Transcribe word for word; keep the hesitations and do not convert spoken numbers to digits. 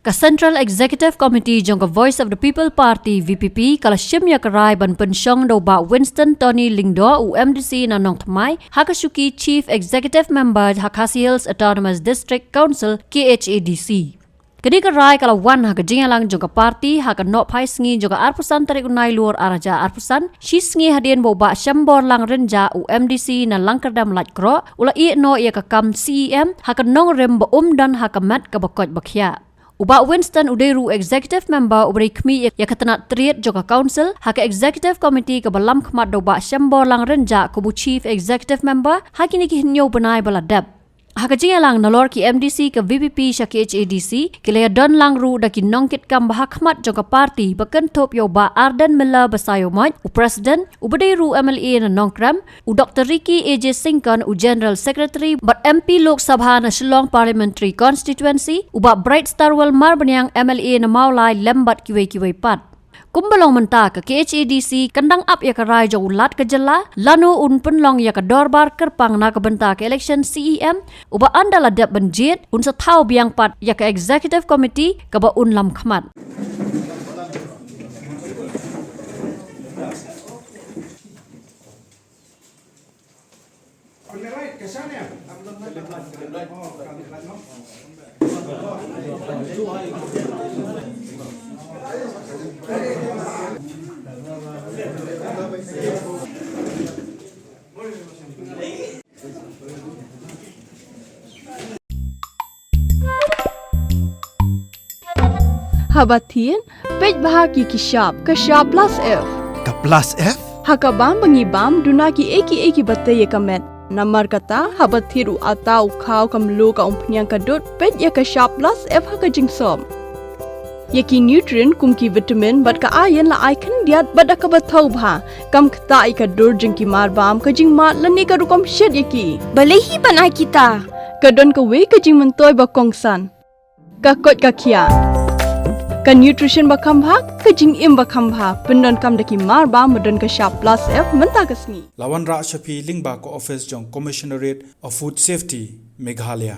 Ka Central Executive Committee jong ka Voice of the People Party, V P P, ka la shim ïa ka rai ban pynshong da u Bah Winston Tony Lyngdoh, u M D C na Nongthymmai, ha ka shuki Chief Executive Member ha Khasi Hills Autonomous District Council, K H A D C. Kane ka rai ka la wan ha ka jingïalang jong ka party ha ka nohphai sngi jong ka arphew san tarik u Nailur ar hajar arphew san, shi sngi hadien ba u Bah Shemborlang Rynjah, u M D C na Langkyrdem Laitkroh, u la ïeh noh ïa ka kam C E M ha ka nongrim ba um don ha ka met kaba koit ba khiah. U Bah Winston u dei ruh u Executive Member uba dei khmih ïa ka tnat triad jong ka Council ha ka Executive Committee kaba lamkhmat da u Bah Shemborlang Rynjah kum u Chief Executive Member ha kine ki hynñiew bnai ba la dep. Ha ka jingïalang nalor ki M D C ka V P P sha K H A D C, ki la ïadon lang ruh da ki nongkitkam ba ha khmat jong ka party ba kynthup ïa u Bah Ardent Miller Basaiawmoit, u President, uba dei ruh u M L A na Nongkrem, u Doktor Ricky A J Syngkon, u General Secretary bad M P Lok Sabha na Shillong Parliamentary Constituency, u Bah Bright Starwell Marbaniang, M L A na Mawlai, lem bad kiwei kiwei pat. Kumba long mynta, ka K H A D C kan dang ap ïa ka rai jong u Lat ka jylla lano un pynlong ïa ka dorbar kyrpang na ka bynta ka election C E M, uba ynda la dep ban jied, un sa thaw biang pat ïa ka Executive Committee kaba un lamkhmat. Haba thied, peit bha ïa ki shap, ka shap plus F. Ka plus F? Ha ka bam ba ngi bam, duna kiei kiei kiba tei ïa ka met. Namar kata, haba thied u atta, u khaw, ka mluh, ka umphniang, ka dud, peit ïa ka shap plus F ha ka jingsop. Ïa ki nutrient kum ki vitamin bad ka iron la ai khyndiat bad da kaba thaw bha. Kam ktah ïa ka dur jong ki marbam, ka jingmad lane ka rukom shet ïa ki. Balei hi ban ai kita? Ka don kawei ka jingmyntoi ba kongsan. Ka koit ka khiah. Ka nutrition ba kham bha, ka jingim ba kham bha. Pyndonkam da ki marbam ba don ka shap plus F mynta ka sngi. La wanrah sha phi lyngba ka office jong Commissionerate of Food Safety, Meghalaya.